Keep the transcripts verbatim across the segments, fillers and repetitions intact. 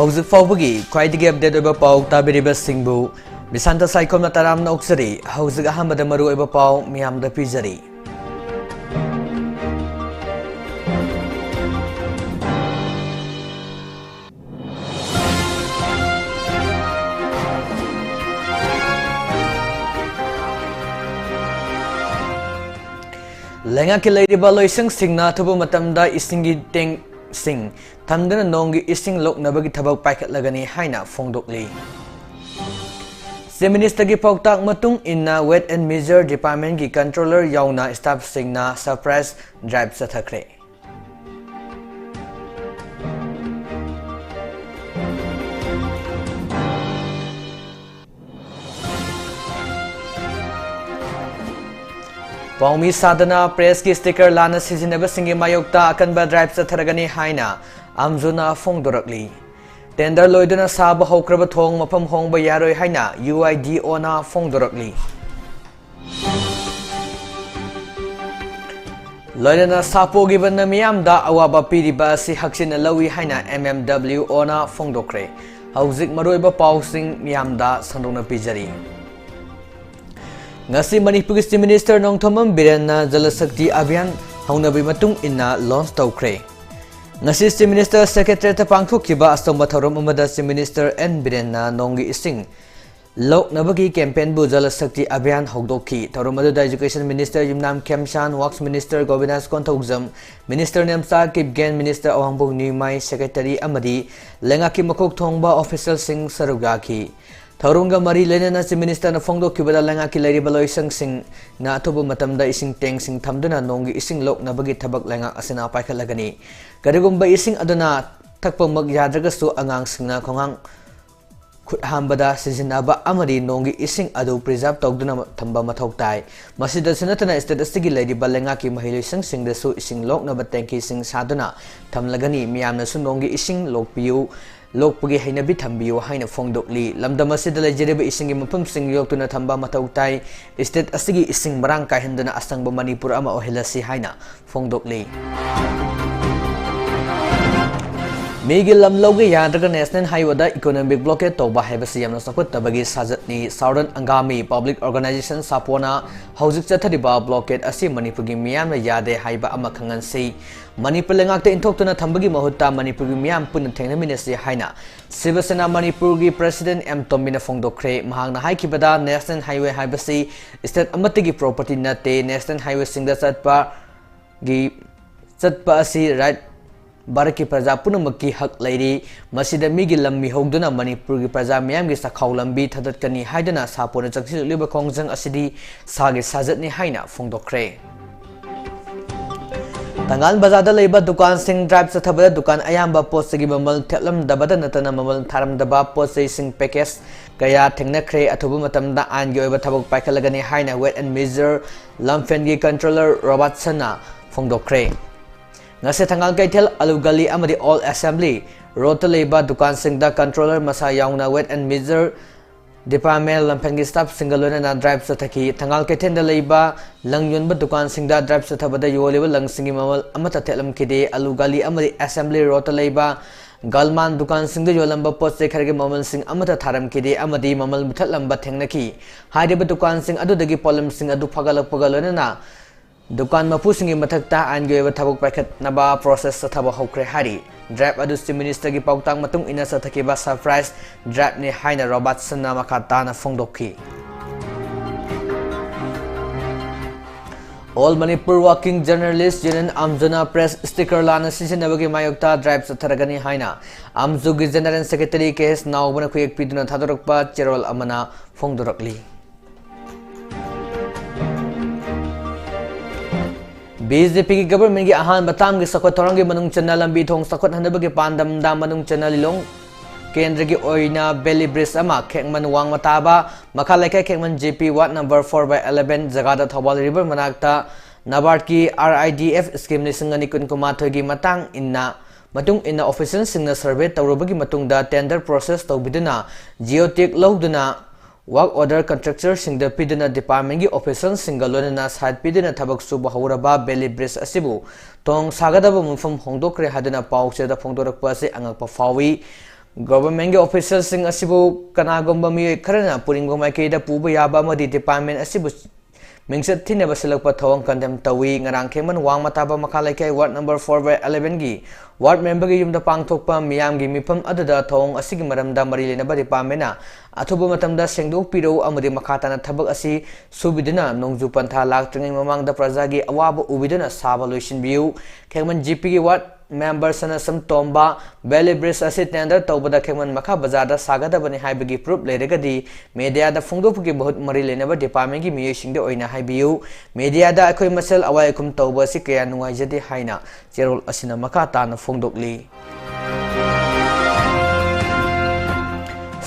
ꯍꯧꯖꯤꯛ ꯐꯥꯎꯕꯒꯤ ꯈ꯭ꯋꯥꯏꯗꯒꯤ ꯑꯞꯗꯦꯠ ꯑꯣꯏꯕ ꯄꯥꯎ ꯇꯥꯕꯤꯔꯤꯕꯁꯤꯡꯕꯨ ꯕꯤꯁꯥꯟꯇ ꯁꯥꯏꯈꯣꯝꯅ ꯇꯔꯥꯝꯅ ꯑꯣꯛꯆꯔꯤ꯫ ꯍꯧꯖꯤꯛ ꯑꯍꯥꯟꯕꯗ ꯃꯔꯨ ꯑꯣꯏꯕ ꯄꯥꯎ ꯃꯤꯌꯥꯝꯗ ꯄꯤꯖꯔꯤ꯫ ꯂꯩꯉꯥꯛꯀꯤ ꯂꯩꯔꯤꯕ ꯂꯣꯏꯁꯪꯁꯤꯡꯅ ꯑꯊꯨꯕ ꯃꯇꯝꯗ ꯏꯁꯤꯡꯒꯤ ꯇꯦꯡꯁꯤꯡ ꯊꯝꯗꯨꯅ ꯅꯣꯡꯒꯤ ꯏꯁꯤꯡ ꯂꯣꯛꯅꯕꯒꯤ ꯊꯕꯛ ꯄꯥꯏꯈꯠꯂꯒꯅꯤ ꯍꯥꯏꯅ ꯐꯣꯡꯗꯣꯛꯂꯤ꯫ ꯆꯤꯐ ꯃꯤꯅꯤꯁꯇꯔꯒꯤ ꯄꯥꯎꯇꯥꯛ ꯃꯇꯨꯡ ꯏꯟꯅ Weights and Measures Department ꯀꯤ controller ꯌꯥꯎꯅ staff ꯁꯤꯡꯅ surprise drive ꯆꯠꯊꯈ꯭ꯔꯦ꯫ ꯄꯥꯎꯃꯤ ꯁꯥꯗꯅ press ꯀꯤ sticker ꯂꯥꯟꯅ ꯁꯤꯖꯤꯟꯅꯕꯁꯤꯡꯒꯤ ꯃꯥꯌꯣꯛꯇ ꯑꯀꯟꯕ drive ꯆꯠꯊꯔꯒꯅꯤ ꯍꯥꯏꯅ ꯑꯝꯖꯨꯅ ꯐꯣꯡꯗꯣꯔꯛꯂꯤ꯫ Tender ꯂꯣꯏꯗꯨꯅ ꯁꯥꯕ ꯍꯧꯈ꯭ꯔꯕ ꯊꯣꯡ ꯃꯐꯝ ꯍꯣꯡꯕ ꯌꯥꯔꯣꯏ ꯍꯥꯏꯅ U I D O ꯅ ꯐꯣꯡꯗꯣꯔꯛꯂꯤ꯫ ꯂꯣꯏꯅꯅ ꯁꯥꯄꯣꯒꯤ ꯕꯟꯗ ꯃꯤꯌꯥꯝꯗ ꯑꯋꯥꯕ ꯄꯤꯔꯤꯕ ꯑꯁꯤ ꯍꯛꯆꯤꯟꯅ ꯂꯧꯏ ꯍꯥꯏꯅ M M W O ꯅ ꯐꯣꯡꯗꯣꯛꯈ꯭ꯔꯦ꯫ ꯍꯧꯖꯤꯛ ꯃꯔꯨꯑꯣꯏꯕ ꯄꯥꯎꯁꯤꯡ ꯃꯤꯌꯥꯝꯗ ꯁꯟꯗꯣꯛꯅ ꯄꯤꯖꯔꯤ꯫ ꯉꯁꯤ ꯃꯅꯤꯄꯨꯔꯒꯤ Chief Minister ꯅꯣꯡꯊꯣꯝꯕꯝ ꯕꯤꯔꯦꯟꯅ ꯖꯂ ꯁꯛꯇꯤ ꯑꯚꯤꯌꯥꯟ ꯍꯧꯅꯕꯤ ꯃꯇꯨꯡ ꯏꯟꯅ launch ꯇꯧꯈ꯭ꯔꯦ꯫ ꯉꯁꯤ Chief Minister Secretariat ꯇ ꯄꯥꯡꯊꯣꯛꯈꯤꯕ ꯑꯆꯧꯕ ꯊꯧꯔꯝ ꯑꯃꯗ Chief Minister N ꯕꯤꯔꯦꯟꯅ ꯅꯣꯡꯒꯤ ꯏꯁꯤꯡ ꯂꯣꯛꯅꯕꯒꯤ campaign ꯕꯨ ꯖꯂ ꯁꯛꯇꯤ ꯑꯚꯤꯌꯥꯟ ꯍꯧꯗꯣꯛꯈꯤ꯫ ꯊꯧꯔꯝ ꯑꯗꯨꯗ Education Minister ꯌꯨꯝꯅꯥꯝ ꯈꯦꯝꯆꯥꯟ, Works Minister ꯒꯣꯕꯤꯟꯗꯥꯁ Konthoujam, Minister Nemcha Kipgen, Minister ꯑꯋꯥꯡꯕꯣꯛ ꯅꯤꯌꯨꯃꯥꯏ, Secretary ꯑꯃꯗꯤ ꯂꯩꯉꯥꯛꯀꯤ ꯃꯀꯣꯛ ꯊꯣꯡꯕ official ꯁꯤꯡ ꯁꯔꯨꯛ ꯌꯥꯈꯤ꯫ ꯊꯧꯔꯝꯒ ꯃꯔꯤ ꯂꯩꯅꯅ Chief Minister ꯅ ꯐꯣꯡꯗꯣꯛꯈꯤꯕꯗ, ꯂꯩꯉꯥꯛꯀꯤ ꯂꯩꯔꯤꯕ ꯂꯣꯏꯁꯪꯁꯤꯡꯅ ꯑꯊꯨꯕ ꯃꯇꯝꯗ ꯏꯁꯤꯡ ꯇꯦꯡꯁꯤꯡ ꯊꯝꯗꯨꯅ ꯅꯣꯡꯒꯤ ꯏꯁꯤꯡ ꯂꯣꯛꯅꯕꯒꯤ ꯊꯕꯛ ꯂꯩꯉꯥꯛ ꯑꯁꯤꯅ ꯄꯥꯏꯈꯠꯂꯒꯅꯤ꯫ ꯀꯔꯤꯒꯨꯝꯕ ꯏꯁꯤꯡ ꯑꯗꯨꯅ ꯊꯛꯄꯃꯛ ꯌꯥꯗ꯭ꯔꯒꯁꯨ, ꯑꯉꯥꯡꯁꯤꯡꯅ ꯈꯣꯡꯍꯥꯝ ꯈꯨꯠ ꯍꯥꯝꯕꯗ ꯁꯤꯖꯤꯟꯅꯕ ꯑꯃꯗꯤ ꯅꯣꯡꯒꯤ ꯏꯁꯤꯡ ꯑꯗꯨ preserve ꯇꯧꯗꯨꯅ ꯊꯝꯕ ꯃꯊꯧ ꯇꯥꯏ꯫ ꯃꯁꯤꯗꯁꯨ ꯅꯠꯇꯅ state ꯑꯁꯤꯒꯤ ꯂꯩꯔꯤꯕ ꯂꯩꯉꯥꯛꯀꯤ ꯃꯍꯩꯔꯣꯏꯁꯪꯁꯤꯡꯗꯁꯨ ꯏꯁꯤꯡ ꯂꯣꯛꯅꯕ ꯇꯦꯡꯀꯤꯁꯤꯡ ꯁꯥꯗꯨꯅ ꯊꯝꯂꯒꯅꯤ꯫ ꯃꯤꯌꯥꯝꯅꯁꯨ ꯅꯣꯡꯒꯤ ꯏꯁꯤꯡ ꯂꯣꯛꯄꯤꯌꯨ, ꯂꯣꯛꯄꯒꯤ ꯍꯩꯅꯕꯤ ꯊꯝꯕꯤꯌꯨ ꯍꯥꯏꯅ ꯐꯣꯡꯗꯣꯛꯂꯤ꯫ ꯂꯝꯗꯝ ꯑꯁꯤꯗ ꯂꯩꯖꯔꯤꯕ ꯏꯁꯤꯡꯒꯤ ꯃꯐꯝꯁꯤꯡ ꯌꯣꯛꯇꯨꯅ ꯊꯝꯕ ꯃꯊꯧ ꯇꯥꯏ꯫ State ꯑꯁꯤꯒꯤ ꯏꯁꯤꯡ ꯃꯔꯥꯡ ꯀꯥꯏꯍꯟꯗꯨꯅ ꯑꯁꯪꯕ ꯃꯅꯤꯄꯨꯔ ꯑꯃ ꯑꯣꯏꯍꯜꯂꯁꯤ ꯍꯥꯏꯅ ꯐꯣꯡꯗꯣꯛꯂꯤ꯫ ꯃꯤꯒꯤ ꯂꯝ ꯂꯧꯒꯦ ꯌꯥꯗ꯭ꯔꯒ National Highwayꯗ economic blockade ꯇꯧꯕ ꯍꯥꯏꯕꯁꯤ ꯌꯥꯝꯅ ꯆꯥꯎꯈꯠꯇꯕꯒꯤ ꯁꯥꯖꯠꯅꯤ꯫ Southern Angami Public Organisation, ꯁꯥꯄꯣꯅ ꯍꯧꯖꯤꯛ ꯆꯠꯊꯔꯤꯕ blockade ꯑꯁꯤ ꯃꯅꯤꯄꯨꯔꯒꯤ ꯃꯤꯌꯥꯝꯅ ꯌꯥꯗꯦ ꯍꯥꯏꯕ ꯑꯃ ꯈꯪꯍꯟꯁꯤ꯫ ꯃꯅꯤꯄꯨꯔ ꯂꯩꯉꯥꯛꯇ ꯏꯟꯊꯣꯛꯇꯨꯅ ꯊꯝꯕꯒꯤ ꯃꯍꯨꯠꯇ ꯃꯅꯤꯄꯨꯔꯒꯤ ꯃꯤꯌꯥꯝ ꯄꯨꯟꯅ ꯊꯦꯡꯅꯃꯤꯟꯅꯁꯤ ꯍꯥꯏꯅ ꯁꯤꯕ ꯁꯦꯅꯥ ꯃꯅꯤꯄꯨꯔꯒꯤ President ꯑꯦꯝ ꯇꯣꯝꯕꯤꯅ ꯐꯣꯡꯗꯣꯛꯈ꯭ꯔꯦ꯫ ꯃꯍꯥꯛꯅ ꯍꯥꯏꯈꯤꯕꯗ, National Highway ꯍꯥꯏꯕꯁꯤ state ꯑꯃꯠꯇꯒꯤ property ꯅꯠꯇꯦ꯫ National Highwayꯁꯤꯡꯗ ꯆꯠꯄꯒꯤ, ꯆꯠꯄ ꯑꯁꯤ right ꯚꯥꯔꯠꯀꯤ ꯄ꯭ꯔꯖꯥ ꯄꯨꯝꯅꯃꯛꯀꯤ ꯍꯛ ꯂꯩꯔꯤ꯫ ꯃꯁꯤꯗ ꯃꯤꯒꯤ ꯂꯝ ꯃꯤꯍꯧꯗꯨꯅ ꯃꯅꯤꯄꯨꯔꯒꯤ ꯄ꯭ꯔꯖꯥ ꯃꯤꯌꯥꯝꯒꯤ ꯆꯥꯛꯈꯥꯎ ꯂꯝꯕꯤ ꯊꯥꯗꯠꯀꯅꯤ ꯍꯥꯏꯗꯨꯅ ꯁꯥꯄꯣꯅ ꯆꯪꯁꯤꯜꯂꯛꯂꯤꯕ ꯈꯣꯡꯖꯪ ꯑꯁꯤꯗꯤ ꯁꯥꯒꯤ ꯁꯥꯖꯠꯅꯤ ꯍꯥꯏꯅ ꯐꯣꯡꯗꯣꯛꯈ꯭ꯔꯦ꯫ ꯊꯪꯒꯥꯜ ꯕꯖꯥꯔꯗ ꯂꯩꯕ ꯗꯨꯀꯥꯟꯁꯤꯡ drive ꯆꯠꯊꯕꯗ ꯗꯨꯀꯥꯟ ꯑꯌꯥꯝꯕ ꯄꯣꯠ ꯆꯩꯒꯤ ꯃꯃꯜ ꯊꯦꯠꯂꯝꯗꯕꯗ ꯅꯠꯇꯅ ꯃꯃꯜ ꯊꯥꯔꯝꯗꯕ ꯄꯣꯠ ꯆꯩꯁꯤꯡ package ꯀꯌꯥ ꯊꯦꯡꯅꯈ꯭ꯔꯦ꯫ ꯑꯊꯨꯕ ꯃꯇꯝꯗ ꯑꯥꯏꯟꯒꯤ ꯑꯣꯏꯕ ꯊꯕꯛ ꯄꯥꯏꯈꯠꯂꯒꯅꯤ ꯍꯥꯏꯅ Weight and Measure ꯂꯝꯐꯦꯜꯒꯤ controller ꯔꯣꯕꯥꯔꯠꯁꯟꯅ ꯐꯣꯡꯗꯣꯛꯈ꯭ꯔꯦ꯫ ꯉꯁꯤ ꯊꯪꯒꯥꯜ ꯀꯩꯊꯦꯜ, ꯑꯂꯨ ꯒꯂꯤ ꯑꯃꯗꯤ Old Assembly Roadꯇ ꯂꯩꯕ ꯗꯨꯀꯥꯟꯁꯤꯡꯗ controller ꯃꯁꯥ ꯌꯥꯎꯅ Weight and Measure Department ꯂꯝꯐꯦꯜꯒꯤ staffꯁꯤꯡꯒ ꯂꯣꯏꯅꯅ drive ꯆꯠꯊꯈꯤ꯫ ꯊꯪꯒꯥꯜ ꯀꯩꯊꯦꯜꯗ ꯂꯩꯕ ꯂꯪ ꯌꯣꯟꯕ ꯗꯨꯀꯥꯟꯁꯤꯡꯗ drive ꯆꯠꯊꯕꯗ ꯌꯣꯜꯂꯤꯕ ꯂꯪꯁꯤꯡꯒꯤ ꯃꯃꯜ ꯑꯃꯠꯇ ꯊꯦꯠꯂꯝꯈꯤꯗꯦ꯫ ꯑꯂꯨ ꯒꯂꯤ ꯑꯃꯗꯤ Assembly Roadꯇ ꯂꯩꯕ ꯒꯜꯃꯥꯟ ꯗꯨꯀꯥꯟꯁꯤꯡꯗ ꯌꯣꯜꯂꯝꯕ ꯄꯣꯠ ꯆꯩ ꯈꯔꯒꯤ ꯃꯃꯜꯁꯤꯡ ꯑꯃꯠꯇ ꯊꯥꯔꯝꯈꯤꯗꯦ ꯑꯃꯗꯤ ꯃꯃꯜ ꯃꯨꯊꯠꯂꯝꯕ ꯊꯦꯡꯅꯈꯤ꯫ ꯍꯥꯏꯔꯤꯕ ꯗꯨꯀꯥꯟꯁꯤꯡ ꯑꯗꯨꯗꯒꯤ ꯄꯣꯠꯂꯝꯁꯤꯡ ꯑꯗꯨ ꯐꯒꯠꯂꯛꯄꯒ ꯂꯣꯏꯅꯅ ꯗꯨꯀꯥꯟ ꯃꯄꯨꯁꯤꯡꯒꯤ ꯃꯊꯛꯇ ꯑꯥꯏꯟꯒꯤ ꯑꯣꯏꯕ ꯊꯕꯛ ꯄꯥꯏꯈꯠꯅꯕ process ꯆꯠꯊꯕ ꯍꯧꯈ꯭ꯔꯦ ꯍꯥꯏꯔꯤ꯫ Drive ꯑꯗꯨ Chief Ministerꯒꯤ ꯄꯥꯎꯇꯥꯛ ꯃꯇꯨꯡ ꯏꯟꯅ ꯆꯠꯊꯈꯤꯕ surprise driveꯅꯤ ꯍꯥꯏꯅ ꯔꯣꯕꯥꯔꯠꯁꯟꯅ ꯃꯈꯥ ꯇꯥꯅ ꯐꯣꯡꯗꯣꯛꯈꯤ꯫ All Manipur Working Journalist Union, ꯑꯥꯝꯖꯨꯅ press sticker ꯂꯥꯟꯅ ꯁꯤꯖꯤꯟꯅꯕꯒꯤ ꯃꯥꯌꯣꯛꯇ drive ꯆꯠꯊꯔꯒꯅꯤ ꯍꯥꯏꯅ ꯑꯥꯝꯖꯨꯒꯤ General Secretary ꯀꯦ ꯑꯦꯁ ꯅꯥꯎꯕꯅ ꯈꯨꯌꯦꯛ ꯄꯤꯗꯨꯅ ꯊꯥꯗꯣꯔꯛꯄ ꯆꯦꯔꯣꯜ ꯑꯃꯅ ꯐꯣꯡꯗꯣꯔꯛꯂꯤ꯫ BJPꯒꯤ governmentꯀꯤ ꯑꯍꯥꯟꯕ termꯒꯤ ꯆꯥꯎꯈꯠ ꯊꯧꯔꯥꯡꯒꯤ ꯃꯅꯨꯡ ꯆꯟꯅ ꯂꯝꯕꯤ ꯊꯣꯡ ꯆꯥꯎꯈꯠꯍꯟꯅꯕꯒꯤ ꯄꯥꯟꯗꯝꯗ ꯃꯅꯨꯡ ꯆꯟꯅ ꯂꯤꯂꯣꯡ ꯀꯦꯟꯗ꯭ꯔꯒꯤ ꯑꯣꯏꯅ bailey bridge ꯑꯃ ꯈꯦꯛꯃꯟ ꯋꯥꯡꯃ ꯇꯥꯕ ꯃꯈꯥ ꯂꯩꯀꯥꯏ ꯈꯦꯛꯃꯟ G P ward number four by eleven ꯖꯒꯥꯗ ꯊꯧꯕꯥꯜ river ꯃꯅꯥꯛꯇ NABARDꯀꯤ R I D F scheme ꯂꯤꯁꯤꯡ ꯑꯅꯤ ꯀꯨꯟ ꯀꯨꯟꯃꯥꯊꯣꯏꯒꯤ ꯃꯇꯥꯡ ꯏꯟꯅ, ꯃꯇꯨꯡ ꯏꯟꯅ officialꯁꯤꯡꯅ survey ꯇꯧꯔꯨꯕꯒꯤ ꯃꯇꯨꯡꯗ tender process ꯇꯧꯕꯤꯗꯨꯅ geotag ꯂꯧꯗꯨꯅ Work order contractorꯁꯤꯡꯗ ꯄꯤꯗꯨꯅ departmentꯀꯤ officialꯁꯤꯡꯒ ꯂꯣꯏꯅꯅ site ꯄꯤꯗꯨꯅ ꯊꯕꯛ ꯁꯨꯕ ꯍꯧꯔꯕ Bailey Bridge ꯑꯁꯤꯕꯨ ꯊꯣꯡ ꯁꯥꯒꯗꯕ ꯃꯐꯝ ꯍꯣꯡꯗꯣꯛꯈ꯭ꯔꯦ ꯍꯥꯏꯗꯨꯅ ꯄꯥꯎꯆꯦꯗ ꯐꯣꯡꯗꯣꯔꯛꯄ ꯑꯁꯤ ꯑꯉꯛꯄ ꯐꯥꯎꯏ꯫ Governmentꯀꯤ officialꯁꯤꯡ ꯑꯁꯤꯕꯨ ꯀꯅꯥꯒꯨꯝꯕ ꯃꯤꯑꯣꯏ ꯈꯔꯅ ꯄꯨꯅꯤꯡꯕ ꯃꯥꯏꯀꯩꯗ ꯄꯨꯕ ꯌꯥꯕ ꯑꯃꯗꯤ department ꯑꯁꯤꯕꯨ ꯃꯤꯡꯆꯠ ꯊꯤꯅꯕ ꯁꯤꯜꯂꯛꯄ ꯊꯧꯑꯣꯡ condemn ꯇꯧꯏ꯫ ꯉꯔꯥꯡ ꯈꯦꯡꯃꯟ ꯋꯥꯡꯃ ꯇꯥꯕ ꯃꯈꯥ ꯂꯩꯀꯥꯏ ward number four by elevenꯒꯤ ward memberꯒꯤ ꯌꯨꯝꯗ ꯄꯥꯡꯊꯣꯛꯄ ꯃꯤꯌꯥꯝꯒꯤ ꯃꯤꯐꯝ ꯑꯗꯨꯗ ꯊꯧꯑꯣꯡ ꯑꯁꯤꯒꯤ ꯃꯔꯝꯗ ꯃꯔꯤ ꯂꯩꯅꯕ departmentꯅ ꯑꯊꯨꯕ ꯃꯇꯝꯗ ꯁꯦꯡꯗꯣꯛꯄꯤꯔꯛꯎ ꯑꯃꯗꯤ ꯃꯈꯥ ꯇꯥꯅ ꯊꯕꯛ ꯑꯁꯤ ꯁꯨꯕꯤꯗꯨꯅ ꯅꯣꯡꯖꯨ ꯄꯟꯊꯥ ꯂꯥꯛꯇ꯭ꯔꯤꯉꯩ ꯃꯃꯥꯡꯗ ꯄ꯭ꯔꯖꯥꯒꯤ ꯑꯋꯥꯕ ꯎꯕꯤꯗꯨꯅ ꯁꯥꯕ ꯂꯣꯏꯁꯤꯟꯕꯤꯌꯨ꯫ ꯈꯦꯡꯃꯟ GPꯒꯤ ward member ꯁꯅꯥꯁꯝ ꯇꯣꯝꯕ, Bailey Bridge ꯑꯁꯤ tender ꯇꯧꯕꯗ ꯈꯦꯡꯃꯟ ꯃꯈꯥ ꯕꯖꯥꯔꯗ ꯁꯥꯒꯗꯕꯅꯤ ꯍꯥꯏꯕꯒꯤ proof ꯂꯩꯔꯒꯗꯤ mediaꯗ ꯐꯣꯡꯗꯣꯛꯄꯒꯤ ꯃꯍꯨꯠ ꯃꯔꯤ ꯂꯩꯅꯕ departmentꯀꯤ ꯃꯤꯑꯣꯏꯁꯤꯡꯗ ꯑꯣꯏꯅ ꯍꯥꯏꯕꯤꯌꯨ꯫ Mediaꯗ ꯑꯩꯈꯣꯏ ꯃꯁꯦꯜ ꯑꯋꯥꯏ ꯑꯈꯨꯝ ꯇꯧꯕ ꯑꯁꯤ ꯀꯌꯥ ꯅꯨꯡꯉꯥꯏꯖꯗꯦ ꯍꯥꯏꯅ ꯆꯦꯔꯣꯜ ꯑꯁꯤꯅ ꯃꯈꯥ ꯇꯥꯅ ꯐꯣꯡꯗꯣꯛꯂꯤ꯫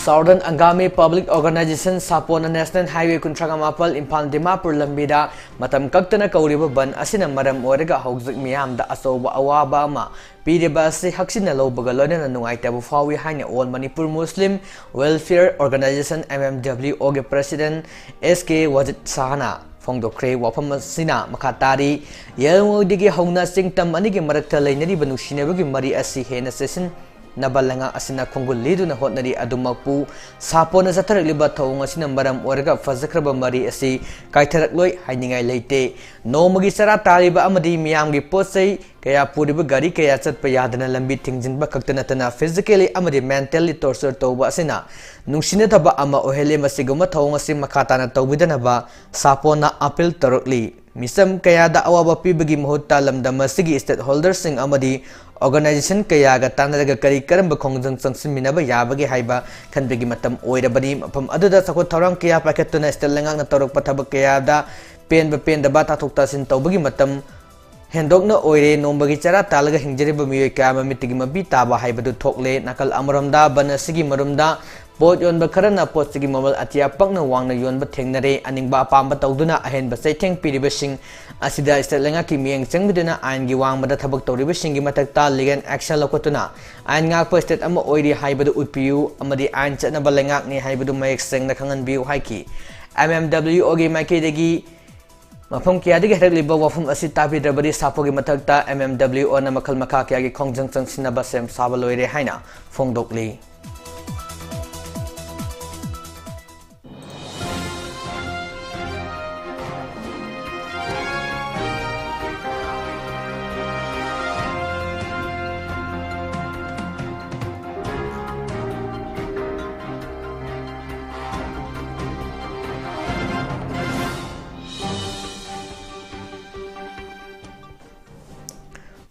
Southern Angami Public Organization ꯁꯥꯄꯣꯟꯅ National Highway ꯀꯨꯟꯊ꯭ꯔꯥ ꯃꯥꯄꯜ ꯏꯝꯐꯥꯜ ꯗꯤꯃꯥꯄꯨꯔ ꯂꯝꯕꯤꯗ ꯃꯇꯝ ꯀꯛꯇꯅ ꯀꯧꯔꯤꯕ ꯕꯟ ꯑꯁꯤꯅ ꯃꯔꯝ ꯑꯣꯏꯔꯒ ꯍꯧꯖꯤꯛ ꯃꯤꯌꯥꯝꯗ ꯑꯆꯧꯕ ꯑꯋꯥꯕ ꯑꯃ ꯄꯤꯔꯤꯕ ꯑꯁꯤ ꯍꯛꯆꯤꯟꯅ ꯂꯧꯕꯒ ꯂꯣꯏꯅꯅ ꯅꯨꯡꯉꯥꯏꯇꯕ ꯐꯥꯎꯏ ꯍꯥꯏꯅ All Manipur Muslim Welfare Organization, MMWOꯒꯤ president S K Wajid Shahꯅ ꯐꯣꯡꯗꯣꯛꯈ꯭ꯔꯦ꯫ ꯋꯥꯐꯝ ꯑꯁꯤꯅ ꯃꯈꯥ ꯇꯥꯔꯤ, ꯌꯥꯏꯉꯪꯗꯒꯤ ꯍꯧꯅ ꯆꯤꯡ ꯇꯝ ꯑꯅꯤꯒꯤ ꯃꯔꯛꯇ ꯂꯩꯅꯔꯤꯕ ꯅꯨꯡꯁꯤꯅꯕꯒꯤ ꯃꯔꯤ ꯑꯁꯤ ꯍꯦꯟꯅ ꯆꯦꯠꯁꯤꯟꯅꯕ ꯂꯩꯉꯥꯛ ꯑꯁꯤꯅ ꯈꯣꯡꯒꯨꯜ ꯂꯤꯗꯨꯅ ꯍꯣꯠꯅꯔꯤ꯫ ꯑꯗꯨꯃꯛꯄꯨ ꯁꯥꯄꯣꯟꯅ ꯆꯠꯊꯔꯛꯂꯤꯕ ꯊꯧꯑꯣꯡ ꯑꯁꯤꯅ ꯃꯔꯝ ꯑꯣꯏꯔꯒ ꯐꯖꯈ꯭ꯔꯕ ꯃꯔꯤ ꯑꯁꯤ ꯀꯥꯏꯊꯔꯛꯂꯣꯏ ꯍꯥꯏꯅꯤꯡꯉꯥꯏ ꯂꯩꯇꯦ꯫ ꯅꯣꯡꯃꯒꯤ ꯆꯔꯥ ꯇꯥꯜꯂꯤꯕ ꯑꯃꯗꯤ ꯃꯤꯌꯥꯝꯒꯤ ꯄꯣꯠ ꯆꯩ ꯀꯌꯥ ꯄꯨꯔꯤꯕ ꯒꯥꯔꯤ ꯀꯌꯥ ꯆꯠꯄ ꯌꯥꯗꯅ ꯂꯝꯕꯤ ꯊꯤꯡꯖꯤꯟꯕ ꯈꯛꯇ ꯅꯠꯇꯅ physically ꯑꯃꯗꯤ mentally torture ꯇꯧꯕ ꯑꯁꯤꯅ ꯅꯨꯡꯁꯤꯅꯗꯕ ꯑꯃ ꯑꯣꯏꯍꯜꯂꯤ꯫ ꯃꯁꯤꯒꯨꯝꯕ ꯊꯧꯑꯣꯡ ꯑꯁꯤ ꯃꯈꯥ ꯇꯥꯅ ꯇꯧꯕꯤꯗꯅꯕ ꯁꯥꯄꯣꯟꯅ appeal ꯇꯧꯔꯛꯂꯤ꯫ ꯃꯤꯆꯝ ꯀꯌꯥꯗ ꯑꯋꯥꯕ ꯄꯤꯕꯒꯤ ꯃꯍꯨꯠꯇ ꯂꯝꯗꯝ ꯑꯁꯤꯒꯤ stakeholderꯁꯤꯡ ꯑꯃꯗꯤ organization ꯀꯌꯥꯒ ꯇꯥꯟꯅꯔꯒ ꯀꯔꯤ ꯀꯔꯝꯕ ꯈꯣꯡꯖꯪ ꯆꯪꯁꯤꯟꯃꯤꯟꯅꯕ ꯌꯥꯕꯒꯦ ꯍꯥꯏꯕ ꯈꯟꯕꯒꯤ ꯃꯇꯝ ꯑꯣꯏꯔꯕꯅꯤ꯫ ꯃꯐꯝ ꯑꯗꯨꯗ ꯆꯥꯎꯈꯠ ꯊꯧꯔꯥꯡ ꯀꯌꯥ ꯄꯥꯏꯈꯠꯇꯨꯅ state ꯂꯩꯉꯥꯛꯅ ꯇꯧꯔꯛꯄ ꯊꯕꯛ ꯀꯌꯥꯗ ꯄꯦꯟꯕ ꯄꯦꯟꯗꯕ ꯇꯥꯊꯣꯛ ꯇꯥꯁꯤꯟ ꯇꯧꯕꯒꯤ ꯃꯇꯝ ꯍꯦꯟꯗꯣꯛꯅ ꯑꯣꯏꯔꯦ꯫ ꯅꯣꯡꯃꯒꯤ ꯆꯔꯥ ꯇꯥꯜꯂꯒ ꯍꯤꯡꯖꯔꯤꯕ ꯃꯤꯑꯣꯏ ꯀꯌꯥ ꯑꯃ ꯃꯤꯠꯇꯒꯤ ꯃꯄꯤ ꯇꯥꯕ ꯍꯥꯏꯕꯗꯨ ꯊꯣꯛꯂꯦ꯫ ꯅꯥꯀꯜ ꯑꯃꯔꯣꯝꯗ ꯕꯟ ꯑꯁꯤꯒꯤ ꯃꯔꯨꯝꯗ ꯄꯣꯠ ꯌꯣꯟꯕ ꯈꯔꯅ ꯄꯣꯠꯁꯤꯒꯤ ꯃꯃꯜ ꯑꯇꯤꯌꯥ ꯄꯛꯅ ꯋꯥꯡꯅ ꯌꯣꯟꯕ ꯊꯦꯡꯅꯔꯦ꯫ ꯑꯅꯤꯡꯕ ꯑꯄꯥꯝꯕ ꯇꯧꯗꯨꯅ ꯑꯍꯦꯟꯕ ꯆꯩꯊꯦꯡ ꯄꯤꯔꯤꯕꯁꯤꯡ ꯑꯁꯤꯗ state ꯂꯩꯉꯥꯛꯀꯤ ꯃꯤꯠꯌꯦꯡ ꯆꯪꯕꯤꯗꯨꯅ ꯑꯥꯏꯟꯒꯤ ꯋꯥꯡꯃꯗ ꯊꯕꯛ ꯇꯧꯔꯤꯕꯁꯤꯡꯒꯤ ꯃꯊꯛꯇ legal action ꯂꯧꯈꯠꯇꯨꯅ ꯑꯥꯏꯟ ꯉꯥꯛꯄ state ꯑꯃ ꯑꯣꯏꯔꯤ ꯍꯥꯏꯕꯗꯨ ꯎꯠꯄꯤꯌꯨ ꯑꯃꯗꯤ ꯑꯥꯏꯟ ꯆꯠꯅꯕ ꯂꯩꯉꯥꯛꯅꯤ ꯍꯥꯏꯕꯗꯨ ꯃꯌꯦꯛ ꯁꯦꯡꯅ ꯈꯪꯍꯟꯕꯤꯌꯨ ꯍꯥꯏꯈꯤ꯫ M M W O ꯒꯤ ꯃꯥꯏꯀꯩꯗꯒꯤ ꯃꯐꯝ ꯀꯌꯥꯗꯒꯤ ꯍꯥꯏꯔꯛꯂꯤꯕ ꯋꯥꯐꯝ ꯑꯁꯤ ꯇꯥꯕꯤꯗ꯭ꯔꯕꯗꯤ ꯁꯥꯄꯣꯒꯤ ꯃꯊꯛꯇ M M W O ꯅ ꯃꯈꯜ ꯃꯈꯥ ꯀꯌꯥꯒꯤ ꯈꯣꯡꯖꯪ ꯆꯪꯁꯤꯟꯅꯕ ꯁꯦꯝ ꯁꯥꯕ ꯂꯣꯏꯔꯦ ꯍꯥꯏꯅ ꯐꯣꯡꯗꯣꯛꯂꯤ꯫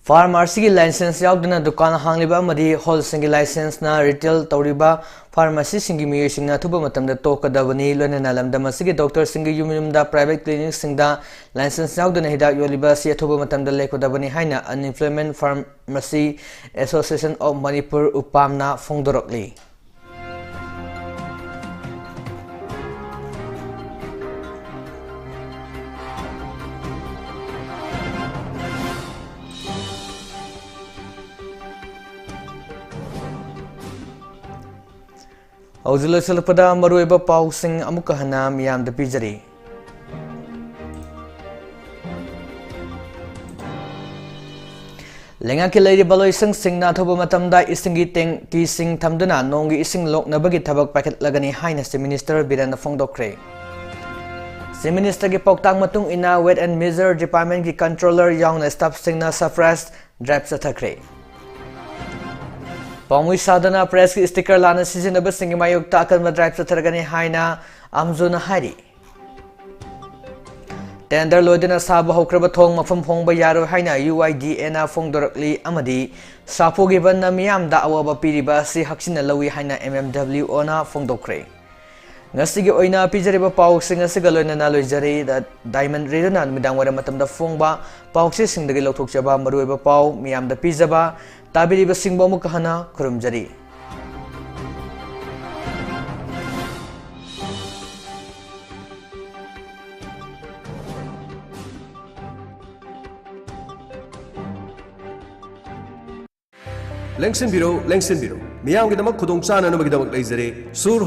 Pharmacy ꯒꯤ license ꯌꯥꯎꯗꯅ ꯗꯨꯀꯥꯟ ꯍꯥꯡꯂꯤꯕ ꯑꯃꯗꯤ wholesale ꯒꯤ license ꯅ retail ꯇꯧꯔꯤꯕ pharmacy ꯁꯤꯡꯒꯤ ꯃꯤꯑꯣꯏꯁꯤꯡꯅ ꯑꯊꯨꯕ ꯃꯇꯝꯗ ꯇꯣꯛꯀꯗꯕꯅꯤ꯫ ꯂꯣꯏꯅꯅ ꯂꯝꯗꯝ ꯑꯁꯤꯒꯤ doctor ꯁꯤꯡꯒꯤ ꯌꯨꯝ ꯌꯨꯝꯗ private clinic ꯁꯤꯡꯗ license ꯌꯥꯎꯗꯅ ꯍꯤꯗꯥꯛ ꯌꯣꯜꯂꯤꯕ ꯑꯁꯤ ꯑꯊꯨꯕ ꯃꯇꯝꯗ ꯂꯦꯞꯀꯗꯕꯅꯤ ꯍꯥꯏꯅ Unemployment Pharmacy Association of Manipur, ꯎꯄꯥꯝꯅ ꯐꯣꯡꯗꯣꯔꯛꯂꯤ꯫ ꯍꯧꯖꯤꯛ ꯂꯣꯏꯁꯤꯜꯂꯛꯄꯗ ꯃꯔꯨꯑꯣꯏꯕ ꯄꯥꯎꯁꯤꯡ ꯑꯃꯨꯛꯀ ꯍꯟꯅ ꯃꯤꯌꯥꯝꯗ ꯄꯤꯖꯔꯤ꯫ ꯂꯩꯉꯥꯛꯀꯤ ꯂꯩꯔꯤꯕ ꯂꯣꯏꯁꯪꯁꯤꯡꯅ ꯑꯊꯨꯕ ꯃꯇꯝꯗ ꯏꯁꯤꯡꯒꯤ ꯇꯦꯡꯀꯤꯁꯤꯡ ꯊꯝꯗꯨꯅ ꯅꯣꯡꯒꯤ ꯏꯁꯤꯡ ꯂꯣꯛꯅꯕꯒꯤ ꯊꯕꯛ ꯄꯥꯏꯈꯠꯂꯒꯅꯤ ꯍꯥꯏꯅ Chief Minister ꯕꯤꯔꯦꯟꯅ ꯐꯣꯡꯗꯣꯛꯈ꯭ꯔꯦ꯫ Chief Minister ꯒꯤ ꯄꯥꯎꯇꯥꯛ ꯃꯇꯨꯡ ꯏꯟꯅ Weights and Measures Department ꯀꯤ controller ꯌꯥꯎꯅ staff ꯁꯤꯡꯅ surprise drive ꯆꯠꯊꯈ꯭ꯔꯦ꯫ ꯄꯥꯎꯃꯤ ꯁꯥꯗꯅ press ꯀꯤ sticker ꯂꯥꯟꯅ ꯁꯤꯖꯤꯟꯅꯕꯁꯤꯡꯒꯤ ꯃꯥꯌꯣꯛꯇ ꯑꯀꯟꯕ drive ꯆꯠꯊꯔꯒꯅꯤ ꯍꯥꯏꯅ ꯑꯝꯖꯨꯅ ꯍꯥꯏꯔꯤ꯫ Tender ꯂꯣꯏꯗꯅ ꯁꯥꯕ ꯍꯧꯈ꯭ꯔꯕ ꯊꯣꯡ ꯃꯐꯝ ꯍꯣꯡꯕ ꯌꯥꯔꯣꯏ ꯍꯥꯏꯅ U I D A ꯅ ꯐꯣꯡꯗꯣꯔꯛꯂꯤ ꯑꯃꯗꯤ ꯁꯥꯐꯨꯒꯤ ꯕꯟꯅ ꯃꯤꯌꯥꯝꯗ ꯑꯋꯥꯕ ꯄꯤꯔꯤꯕ ꯑꯁꯤ ꯍꯛꯆꯤꯟꯅ ꯂꯧꯏ ꯍꯥꯏꯅ M M W O ꯅ ꯐꯣꯡꯗꯣꯛꯈ꯭ꯔꯦ꯫ ꯉꯁꯤꯒꯤ ꯑꯣꯏꯅ ꯄꯤꯖꯔꯤꯕ ꯄꯥꯎꯁꯤꯡ ꯑꯁꯤꯒ ꯂꯣꯏꯅꯅ ꯂꯣꯏꯖꯔꯤ꯫ The Diamond Radio ꯅ ꯅꯨꯃꯤꯗꯥꯡ ꯋꯥꯏꯔꯝ ꯃꯇꯝꯗ ꯐꯣꯡꯕ ꯄꯥꯎꯆꯦꯁꯤꯡꯗꯒꯤ ꯂꯧꯊꯣꯛꯆꯕ ꯃꯔꯨꯑꯣꯏꯕ ꯄꯥꯎ ꯃꯤꯌꯥꯝꯗ ꯄꯤꯖꯕ꯫ ꯇꯥꯕꯤꯔꯤꯕꯁꯤꯡꯕꯨ ꯑꯃꯨꯛꯀ ꯍꯟꯅ ꯈꯨꯔꯨꯝꯖꯔꯤ꯫ ꯂꯦꯡꯁꯤꯟꯕꯤꯔꯣ, ꯂꯦꯡꯁꯤꯟꯕꯤꯔꯣ꯫ ꯃꯤꯌꯥꯝꯒꯤꯗꯃꯛ ꯈꯨꯗꯣꯡ ꯆꯥꯅꯅꯕꯒꯤꯗꯃꯛ ꯂꯩꯖꯔꯦ ꯁꯨꯔ